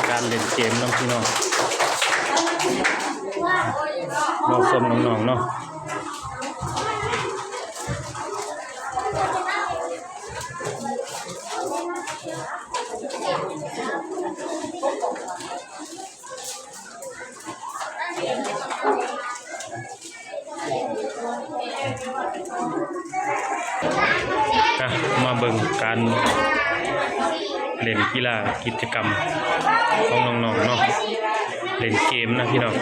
ການຫຼິ້ນເກມນຳພີ່ນ້ອງ ລອງຊົມນ້ອງໆເນາະ. ອ່ະ ມາເບິ່ງການຫຼິ້ນກິລາ ກິດຈະກຳຂອງນ້ອງໆເນາະ ຫຼິ້ນເກມນະພີ່ນ້ອງ.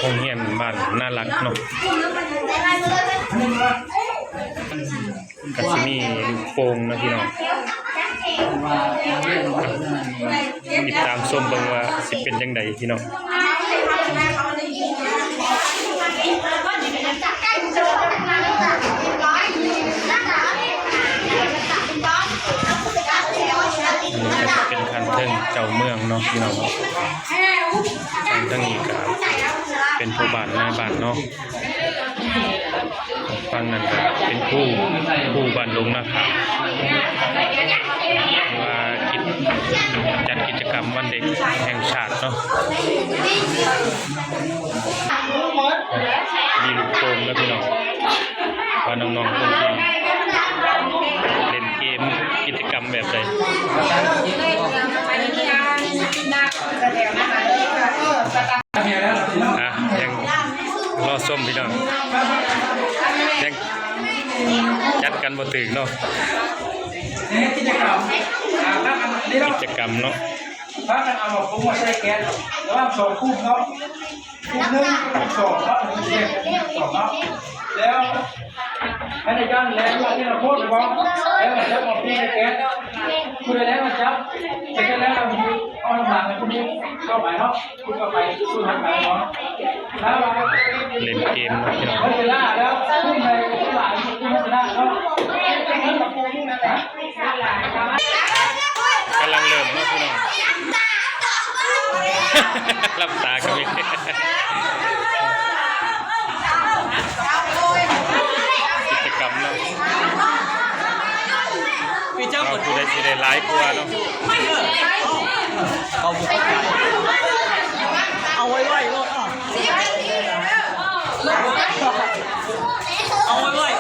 ໂຮງຮຽນບ້ານນາລັກເນາະ ກະຊິມີລູກໂປ່ງນະພີ່ນ້ອງ. ຕິດຕາມຊົມເບິ່ງວ່າຊິເປັນຈັ່ງໃດພີ່ນ້ອງ. ນີ້ກະເປັນຂັ້ນເທິງເຈົ້າເມືອງເນາະພີ່ນ້ອງເນາະ ທາງ ທາງນີ້ກະເປັນພໍ່ບ້ານນາຍບ້ານເນາະ. ຝັ່ງນັ້ນກະເປັນຄູ ຄູບ້ານດົງນາຂາມ ວ່າກິດ ຈັດກິດຈະກຳວັນເດັກແຫ່ງຊາດເນາະ. ມີລູກໂປ່ງເດີພີ່ນ້ອງ ວ່ານ້ອງໆເພິ່ນຊິຫຼິ້ນເກມກິດຈະກຳແບບໃດ. ອ່ະ ຍັງລໍຊົມພີ່ນ້ອງ ຍັງຈັດກັນບໍ່ຖືກເນາະ. ເຮັດກິດຈະກຳ ອ່າ ກິດຈະກຳເນາະ ພາກັນເອົາໝາກຫຸ່ມມາໃສ່ແກະ ລະຫວ່າງສອງກຸ່ມເນາະ ກຸ່ມໜຶ່ງກັບກຸ່ມສອງເນາະ ກຸ່ມໜຶ່ງກັບກຸ່ມສອງເນາະ ແລ້ວ ໃຫ້ໃນການແລ່ນມາທີລະຄົນ ແລ້ວຈັບເອົາປີ້ໃສ່ແກະ ຜູ້ໃດແລ່ນມາຈັບ ໃສ່ແກະແລ້ວ ເອົາທາງຫຼັງໃຫ້ຜູ້ນີ້ເຂົ້າໄປເນາະ. ຫຼິ້ນເກມເນາະພີ່ນ້ອງ ກຳລັງເລີ່ມເນາະພີ່ນ້ອງ ຫຼັບຕາກະມີ ກິດຈະກຳເນາະ ວ່າຜູ້ໃດຊິໄດ້ຫຼາຍກວ່າເນາະ. ເອົາໄວໆໂລດ ເອົາໄວ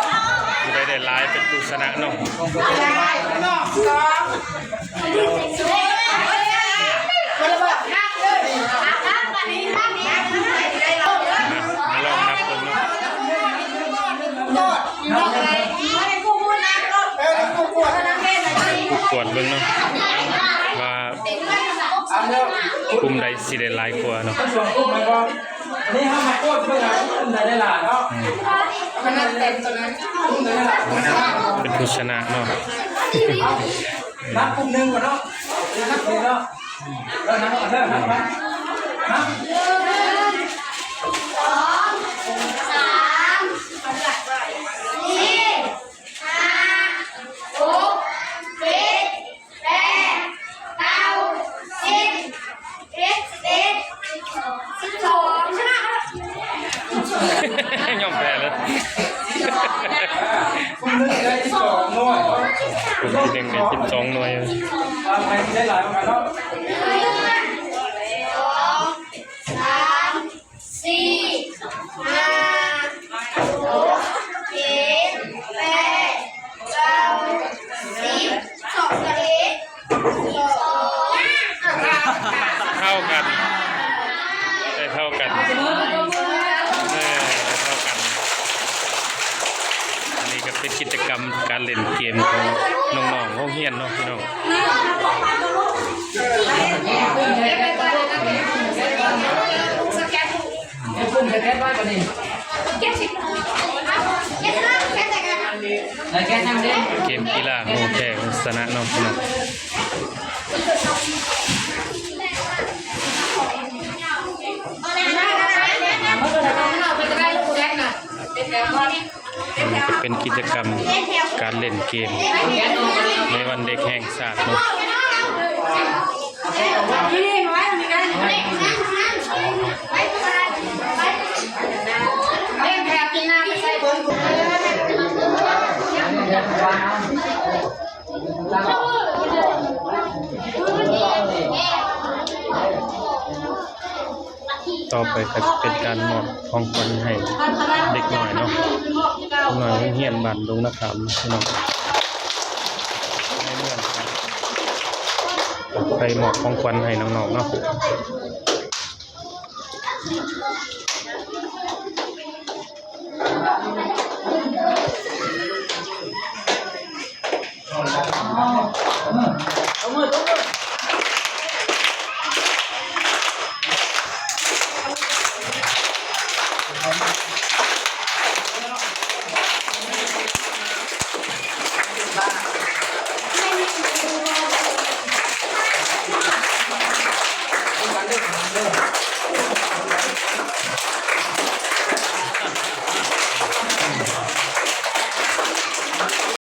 ໆ ຜູ້ໃດໄດ້ຫຼາຍເປັນຜູ້ຊະນະເນາະ. ມາລອງນັບເບິ່ງເນາະ ກວດເບິ່ງເນາະ ວ່າກຸ່ມໃດຊິໄດ້ຫຼາຍກວ່າເນາະ. ອັນນີ້ເຮົາມາກວດເບິ່ງວ່າກຸ່ມໃດໄດ້ຫຼາຍເນາະ ອືມ ເປັນຜູ້ຊະນະເນາະ. ນັບກຸ່ມໜຶ່ງກ່ອນເນາະ ນັບໜຶ່ງເນາະ ເອີ ນັບ ເອີ ນັບ ນັບ ໜຶ່ງ ສອງ ສາມ ສີ່ ຫ້າ ຫົກ ເຈັດ ແປດ ເກົ້າ ສິບ ສິບເອັດ ສິບສອງ ຊະນະ ຍອມແພ້ເລີຍ ຄົນທີໜຶ່ງໄດ້ສິບສອງໜ່ວຍ ຄົນທີໜຶ່ງໄດ້ສິບສອງໜ່ວຍ ເອົາໃຜຊິໄດ້ຫຼາຍກວ່າກັນເນາະ ໜຶ່ງ ສອງ ສາມ ສີ່ ຫ້າ ຫົກ ເຈັດ ແປດ ເກົ້າ ສິບ ສິບເອັດ ສິບສອງ ເທົ່າກັນ ໄດ້ເທົ່າກັນ ເອີ ໄດ້ເທົ່າກັນ. ອັນນີ້ກະເປັນກິດຈະກຳການຫຼິ້ນເກມຂອງນ້ອງໆໂຮງຮຽນເນາະພີ່ນ້ອງ. ເກມກິລາຮູ້ແພ້ຮູ້ຊະນະເນາະພີ່ນ້ອງ. ອັນນີ້ກະເປັນກິດຈະກຳການຫຼິ້ນເກມໃນວັນເດັກແຫ່ງຊາດເນາະ. ຕໍ່ໄປກໍຈະເປັນການມອບຂອງຂວັນໃຫ້ເດັກນ້ອຍເນາະ, ເດັກນ້ອຍໂຮງຮຽນບ້ານດົງນາຂາມພີ່ນ້ອງ, ໃນເມືອງ ໄປມອບຂອງຂວັນໃຫ້ນ້ອງໆເນາະ.